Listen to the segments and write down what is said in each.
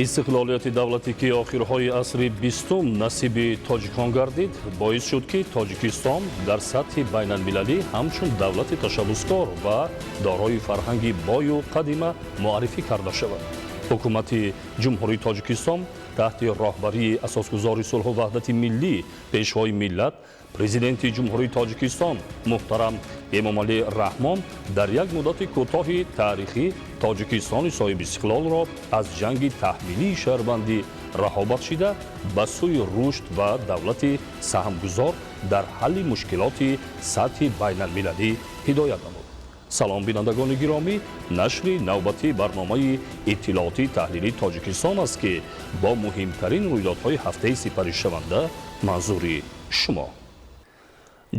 Истиқлолияти давлатӣ, ки охирҳои асри 20-ум насиби тоҷикон гардид, боис шуд, ки Тоҷикистон дар сатҳи байналмилалӣ ҳамчун давлати ташаббускор ва дорои фарҳанги бою қадима муаррифӣ карда шавад. Ҳукумати Ҷумҳурии Тоҷикистон таҳти роҳбарии асосгузори сулҳу ваҳдати миллӣ, Пешвои миллат, Президенти Ҷумҳурии Тоҷикистон муҳтарам Эмомалӣ Раҳмон дар як муддати кӯтоҳи таърихӣ Тоҷикистони соҳибистиқлолро аз ҷанги таҳмилии шаҳрвандӣ раҳо бахшида, ба сӯи рушд ва давлати саҳмгузор дар ҳалли мушкилоти сатҳи байналмилалӣ ҳидоят намуд. Салом, бинандагони гиромӣ! Нашри навбатии барномаи иттилоотии таҳлилии Тоҷикистон аст, ки бо муҳимтарин рӯйдодҳои ҳафтаи сипаришаванда манзури шумо.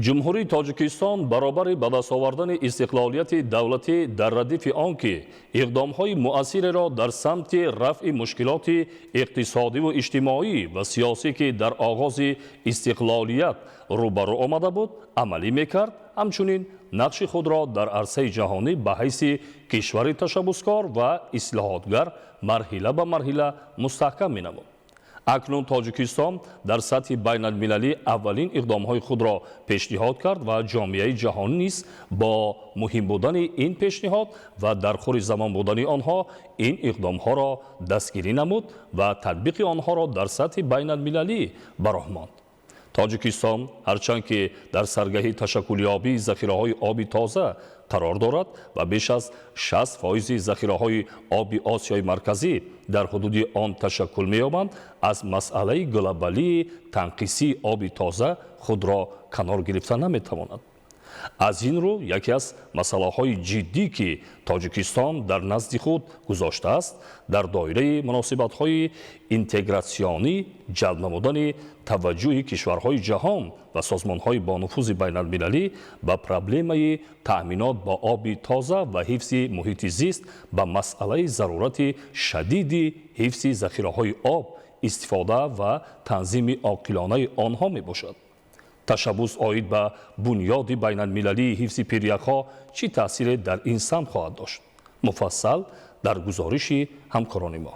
Ҷумҳурии Тоҷикистон баробари ба даст овардани истиқлолияти давлатӣ, дар радифи он ки иқдомҳои муассиреро дар самти рафъи мушкилоти иқтисодиву иҷтимоӣ ва сиёсӣ, ки дар оғози истиқлолият рӯбарӯ омада буд, амалӣ мекард, ҳамчунин нақши худро дар арсаи ҷаҳонӣ ба ҳайси кишвари ташаббускор ва ислоҳотгар марҳила ба марҳила мустаҳкам менамуд. Акнун Тоҷикистон дар сатҳи байналмилалӣ аввалин иқдомҳои худро пешниҳод кард ва ҷомеаи ҷаҳонӣ низ бо муҳим будани ин пешниҳод ва дар хури замон будани онҳо ин иқдомҳоро дастгирӣ намуд ва татбиқи онҳоро дар сатҳи байналмилалӣ ба роҳ монд. Тоҷикистон ҳарчанд ки дар саргаҳи ташаккулёбии захираҳои оби тоза қарор дорад ва беш аз 60 фоизи захираҳои оби Осиёи Марказӣ дар ҳудуди он ташаккул меёбанд, аз масъалаи глобалии танқисии оби тоза худро канор гирифта наметавонад. Аз ин рӯ, яке аз масъалаҳои ҷиддӣ, ки Тоҷикистон дар назди худ гузоштааст, дар доираи муносибатҳои интегратсионӣ ҷалб намудани таваҷҷӯҳи кишварҳои ҷаҳон ва созмонҳои бонуфузи байналмилалӣ ба проблемаи таъминот бо оби тоза ва ҳифзи муҳити зист, ба масъалаи зарурати шадиди ҳифзи захираҳои об, истифода ва танзими оқилонаи онҳо мебошад. Ташаббус оид ба бунёди байналмилалии ҳифзи пиряхҳо чӣ таъсире дар ин самт хоҳад дошт? Муфассал дар гузориши ҳамкорони мо.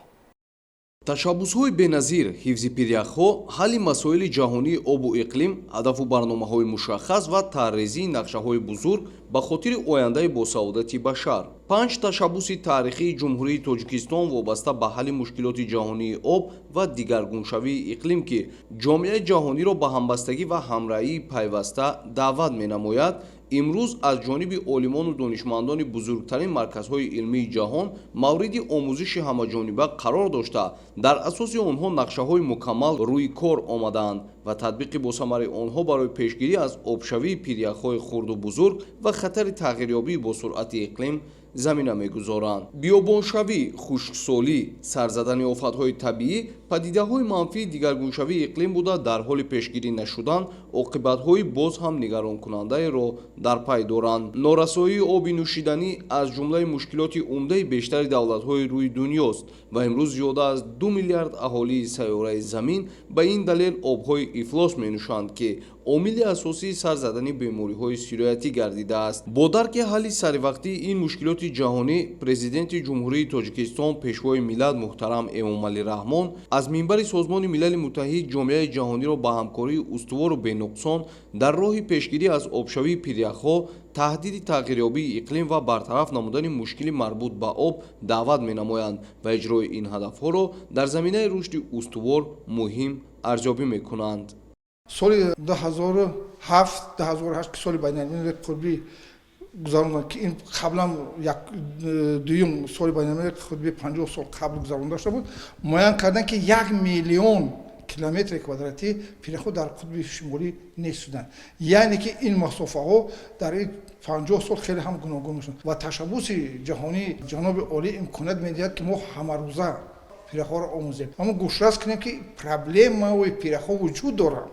Ташаббусҳои беназир, ҳифзи пиряхҳо, ҳалли масоили ҷаҳонии обу иқлим, ҳадафу барномаҳои мушаххас ва тарҳрезии нақшаҳои бузург ба хотири ояндаи босаодати башар. Панҷ ташаббуси таърихии Ҷумҳурии Тоҷикистон вобаста ба ҳалли мушкилоти ҷаҳонии об ва дигаргуншавии иқлим, ки ҷомеаи ҷаҳониро ба ҳамбастагӣ ва ҳамраҳии пайваста даъват менамояд, имрӯз аз ҷониби олимону донишмандони бузургтарин марказҳои илмии ҷаҳон мавриди омӯзиши ҳамаҷониба қарор дошта, дар асоси онҳо нақшаҳои мукаммал рӯи кор омадаанд ва татбиқи босамари онҳо барои пешгирӣ аз обшавии пиряхҳои хурду бузург ва хатари тағйирёбии босуръати иқлим замина мегузоранд. Биёбоншавӣ, хушксолӣ, сар задани офатҳои табиӣ падидаҳои манфии дигаргуншавии иқлим буда, дар ҳоли пешгирӣ нашудан оқибатҳои боз ҳам нигаронкунандаеро дар пай доранд. Норасоии оби нӯшиданӣ аз ҷумлаи мушкилоти умдаи бештари давлатҳои рӯи дунёст ва имрӯз зиёда аз 2 миллиард аҳолии сайёраи Замин ба ин далел обҳои ифлос менӯшанд, ки омили асосии сар задани бемориҳои сироятӣ гардидааст. Бо дарки ҳалли саривақтии ин мушкилоти ҷаҳонӣ, Президенти Ҷумҳурии Тоҷикистон, Пешвои миллат муҳтарам Эмомалӣ Раҳмон аз минбари Созмони Милали Муттаҳид ҷомеаи ҷаҳониро ба ҳамкории устувору бенуқсон дар роҳи пешгирӣ аз обшавии пиряхҳо, таҳдиди тағйирёбии иқлим ва бартараф намудани мушкили марбут ба об даъват менамоянд ва иҷрои ин ҳадафҳоро дар заминаи рушди устувор муҳим арзёбӣ мекунанд. Соли 2007, 2008, ки соли байналмилалии қутбӣ гузаронданд, ки ин қаблан як дуюм соли байналмилалии қутбӣ 50 сол қабл гузаронда шуда буд, муайян карданд, ки 1 миллион километри квадратӣ пиряхҳо дар қутби шимолӣ нест шуданд. Яъне ки ин масофаҳо дар ин 50 сол хеле ҳам гуногун мешаванд ва ташаббуси ҷаҳонии ҷаноби олӣ имконият медиҳад, ки мо ҳамарӯза пиряхҳоро омӯзем, аммо гӯшрас кунем, ки проблемаи пиряхҳо вуҷуд дорад.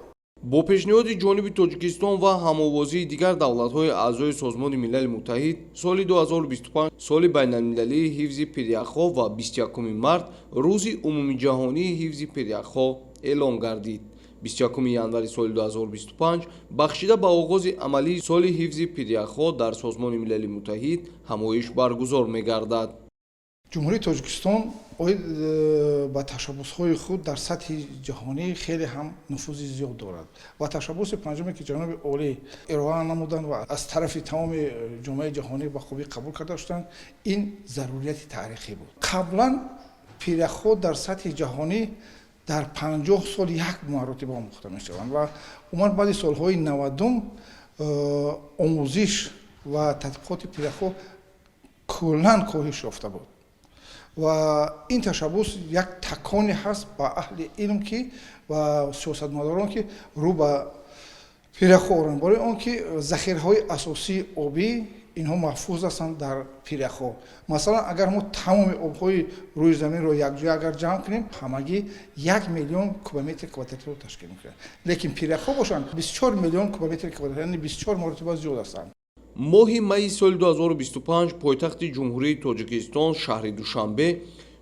Бо пешниҳоди ҷониби Тоҷикистон ва ҳамовозии дигар давлатҳои аъзои Созмони Милали Муттаҳид, соли 2025 соли байналмилалии ҳифзи пиряхҳо ва 21 март рӯзи умумиҷаҳонии ҳифзи пиряхҳо эълон гардид. 21 январи соли 2025 бахшида ба оғози амалии соли ҳифзи пиряхҳо дар Созмони Милали Муттаҳид ҳамоиш баргузор мегардад. Ҷумҳурии Тоҷикистон оид ба ташаббусҳои худ дар сатҳи ҷаҳонӣ хеле ҳам нуфузи зиёд дорад ва ташаббуси панҷуме, ки ҷаноби олӣ ироа намуданд ва аз тарафи тамоми ҷомеаи ҷаҳонӣ ба хубӣ қабул карда шуданд, ин зарурияти таърихӣ буд. Қаблан пиряхҳо дар сатҳи ҷаҳонӣ дар 50 сол як маротиба омӯхта мешаванд ва умуман баъди солҳои 90-ум омӯзиш ва тадқиқоти пиряхҳо куллан коҳиш ёфта буд. Ва ин ташаббус як таконе ҳаст ба аҳли илм ки ва сиёсатмадорон, ки рӯ ба пиряхҳо оранд, барои он ки захираҳои асосии обӣ инҳо маҳфуз ҳастанд дар пиряхҳо. Масалан, агар мо тамоми обҳои рӯи заминро якҷоя агар ҷамъ кунем, ҳамагӣ 1 миллион кубометри квадратиро ташкил мекунад, лекин пиряхҳо бошанд, 24 миллион кубометри квадрат, яъне 24 маротиба зиёд ҳастанд. Моҳи майи соли 2025 пойтахти Ҷумҳурии Тоҷикистон, шаҳри Душанбе,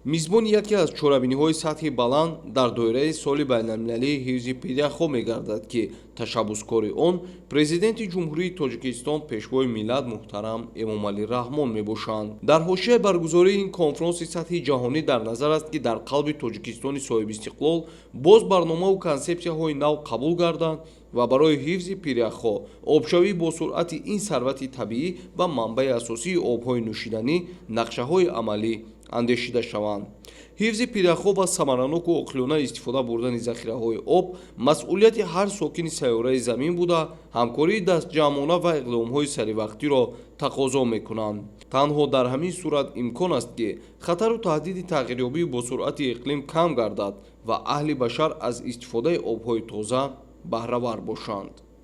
мизбони яке аз чорабиниҳои сатҳи баланд дар доираи Соли байналмилалии ҳифзи пиряхҳо мегардад, ки ташаббускори он Президенти Ҷумҳурии Тоҷикистон, Пешвои миллат муҳтарам Эмомалӣ Раҳмон мебошанд. Дар ҳошияи баргузории ин конфронси сатҳи ҷаҳонӣ дар назар аст, ки дар қалби Тоҷикистони соҳибистиқлол боз барномаву консепсияҳои нав қабул гарданд ва барои ҳифзи пиряхҳо, обшавии босуръати ин сарвати табиӣ ва манбаи асосии обҳои нӯшиданӣ нақшаҳои амалӣ андешида шаванд. Ҳифзи пиряхҳо ва самараноку оқилона истифода бурдани захираҳои об масъулияти ҳар сокини сайёраи Замин буда, ҳамкории дастҷамъона ва иқдомҳои саривақтиро тақозо мекунанд. Танҳо дар ҳамин сурат имкон аст, ки хатару таҳдиди тағйирёбии босуръати иқлим кам гардад ва аҳли башар аз истифодаи обҳои тоза баҳравар бошанд.